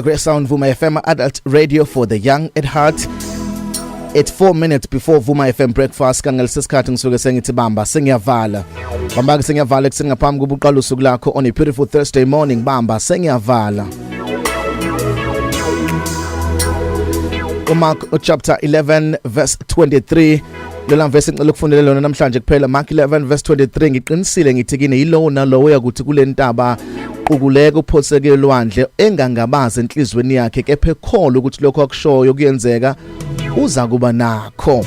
Great Sound, Vuma FM, adult radio for the young at heart. It's 4 minutes before Vuma FM Breakfast. Kangalesi sikhathi ngisuke sengithi bamba sengiyavala. Bamba ke, sengiyavala kuseni ngaphambi kuba uqala usuku lakho on a beautiful Thursday morning. Bamba sengiyavala. UMark chapter 11 verse 23, lela verse ngicela ukufundela lona namhlanje kuphela. Mark 11 verse 23: "Ngiqinisile ngithi kini, yilowo nalowo yakuthi kule ntaba, 'Qukuleka uphoseke elwandle,' engangabazi enhlizweni yakhe, kepha ekholwa ukuthi lokho akushoyo kuyenzeka, uza kuba nakho."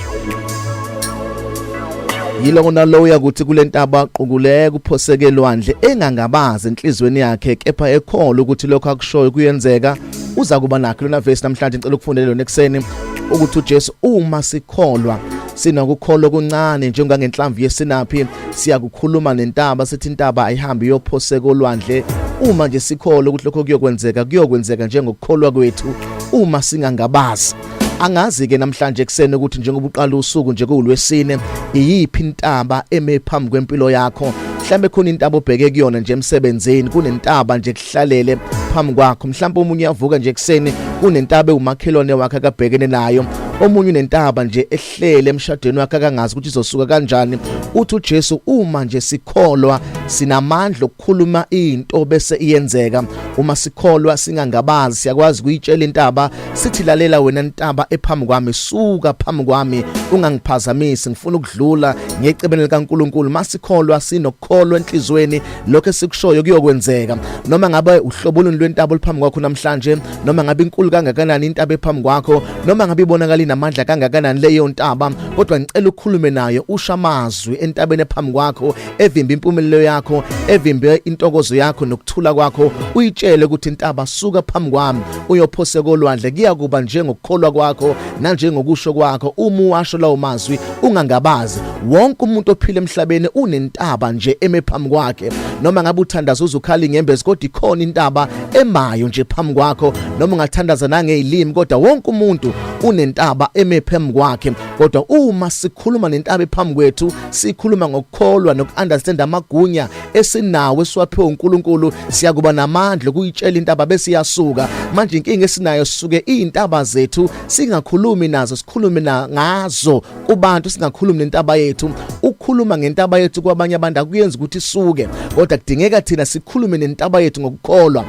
Yilowo nalowo yakuthi kule ntaba, 'Qukuleka uphoseke elwandle,' engangabazi enhlizweni yakhe, kepha ekholwa ukuthi lokho akushoyo kuyenzeka, uza kuba nakho. Lona verse namhlanje ngicela ukufundela lona ekuseni, ukuthi uJesu, uma sikholwa, sinokukholwa okuncane njengangenhlamvu yesinaphi, siyakukhuluma nentaba sithi, 'Intaba ayihambi iyophoseka olwandle.' Uma nje sikholwa ukuthi lokho kuyokwenzeka, kuyokwenzeka njengokukholwa kwethu, uma singangabazi. Angazi ke namhlanje ekuseni ukuthi njengoba uqala usuku nje kuwulwesine, iyiphi intaba eme phambi kwempilo yakho. Mhlambe khona intaba obheke kuyona nje emsebenzini, kunentaba nje kuhlalele phambi kwakho. Mhlawumbe omunye uyavuka nje ekuseni, kunentaba ewumakhelwane wakhe akabhekene nayo. Omunye unentaba nje ehlele emshadweni wakhe, akangazi ukuthi izosuka kanjani. Uthi uJesu, uma nje sikholwa, sinamandla okukhuluma into bese iyenzeka. Uma sikholwa singangabazi, siyakwazi kuyitshela intaba sithi, "Lalela wena ntaba ephambi kwami, suka phambi kwami, ungangiphazamisi, ngifuna ukudlula ngecebeni likaNkuluNkulu." Masikholwa, sinokukholwa enhlizweni, lokho esikushoyo kuyokwenzeka. Noma ngabe uhlobo oluni lwentaba oluphambi kwakho namhlanje, noma ngabe inkulu kangakanani intaba ephambi kwakho, noma ngabe ibonakala inamandla kangakanani leyo ntaba, kodwa ngicela ukukhulume nayo, usho amazwi entabeni ephambi kwakho evimba impumelelo yakho, evimbe intokozo yakho nokuthula kwakho. Uyitshele ukuthi, "Intaba, suka phambi kwami uyophose kolwandle." Kuyakuba njengokukholwa kwakho nanjengokusho kwakho uma uwasho lawo mazwi ungangabazi. Wonke umuntu ophila emhlabeni unentaba nje eme phambi kwakhe. Noma ngabe uthandaza uzukhala inyembezi, kodwa ikhona intaba emayo nje phambi kwakho. Noma ungathandaza nangezilimi, kodwa wonke umuntu unentaba eme phambi kwakhe. Kodwa uma sikhuluma nentaba ephambi kwethu, sikhuluma ngokukholwa nokunderstand amagunya esinawo esiwaphiwe uNkulunkulu, siyakuba namandla ukuyitshela intaba bese iyasuka. Manje inkinga esinayo, sisuke izintaba zethu singakhulumi nazo, sikhulume ngazo kubantu, singakhulumi nentaba yethu. Ukukhuluma ngentaba yethu kwabanye abantu akuyenzi ukuthi isuke, kodwa kudingeka thina sikhulume nentaba yethu ngokukholwa.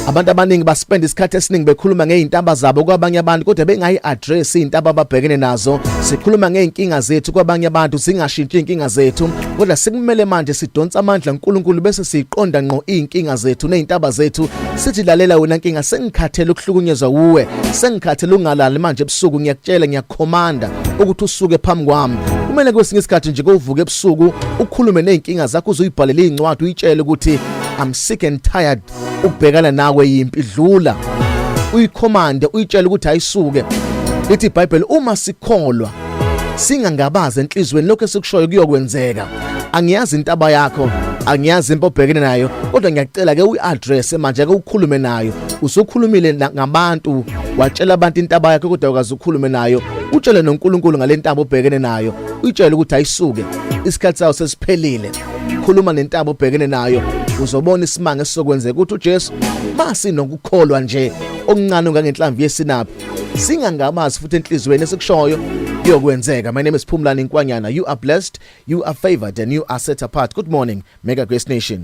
Abantu abaningi baspend isikhathi esiningi bekhuluma ngezintaba zabo kwabanye abantu, kodwa bengayi address izintaba ababhekene nazo. Sikhuluma ngeinkinga zethu kwabanye abantu, zingashintshi inkinga zethu, kodwa sekumele manje sidonsa amandla uNkulunkulu bese siqonda ngqo izinkinga zethu nezintaba zethu, sithi, "Lalela wena nkinga, sengikhathele ukuhlukunyezwa wuwe, sengikhathele ungalali manje ebusuku. Ngiyakutshela, ngiyakhomanda ukuthi usuke phambi kwami." Kumele kwesinye isikhathi nje kuvuke ebusuku ukhulume nezinkinga zakho, uzuyibhalela incwadi, uyitshele ukuthi, "I'm sick and tired ukubhekana nawe, yimpi, dlula." Uyicommande, uyitshele ukuthi ayisuke. Lithi iBhayibheli, uma sikholwa singangabazi enhlizweni, lokho esikushoyo kuyokwenzeka. Angiyazi intaba yakho, angiyazi impi obhekene nayo, kodwa ngiyacela ke uyi-address manje, ke ukhulume nayo. Usukhulumile ngabantu, watshela abantu intaba yakho, kodwa ukaze ukhulume nayo, utshele noNkulunkulu ngale ntaba obhekene nayo, uyitshele ukuthi ayisuke, isikhathi sawo sesiphelile. Khuluma nentaba obhekene nayo, uzobona isimanga esizokwenzeka. Ukuthi uJesu, masinokukholwa nje okuncane ngangenhlamvu yesinaphi, singangabazi futhi enhlizweni, esikushoyo kuyokwenzeka. My name is Phumlani Nkwanyana. You are blessed, you are favored and you are set apart. Good morning, Mega Grace Nation.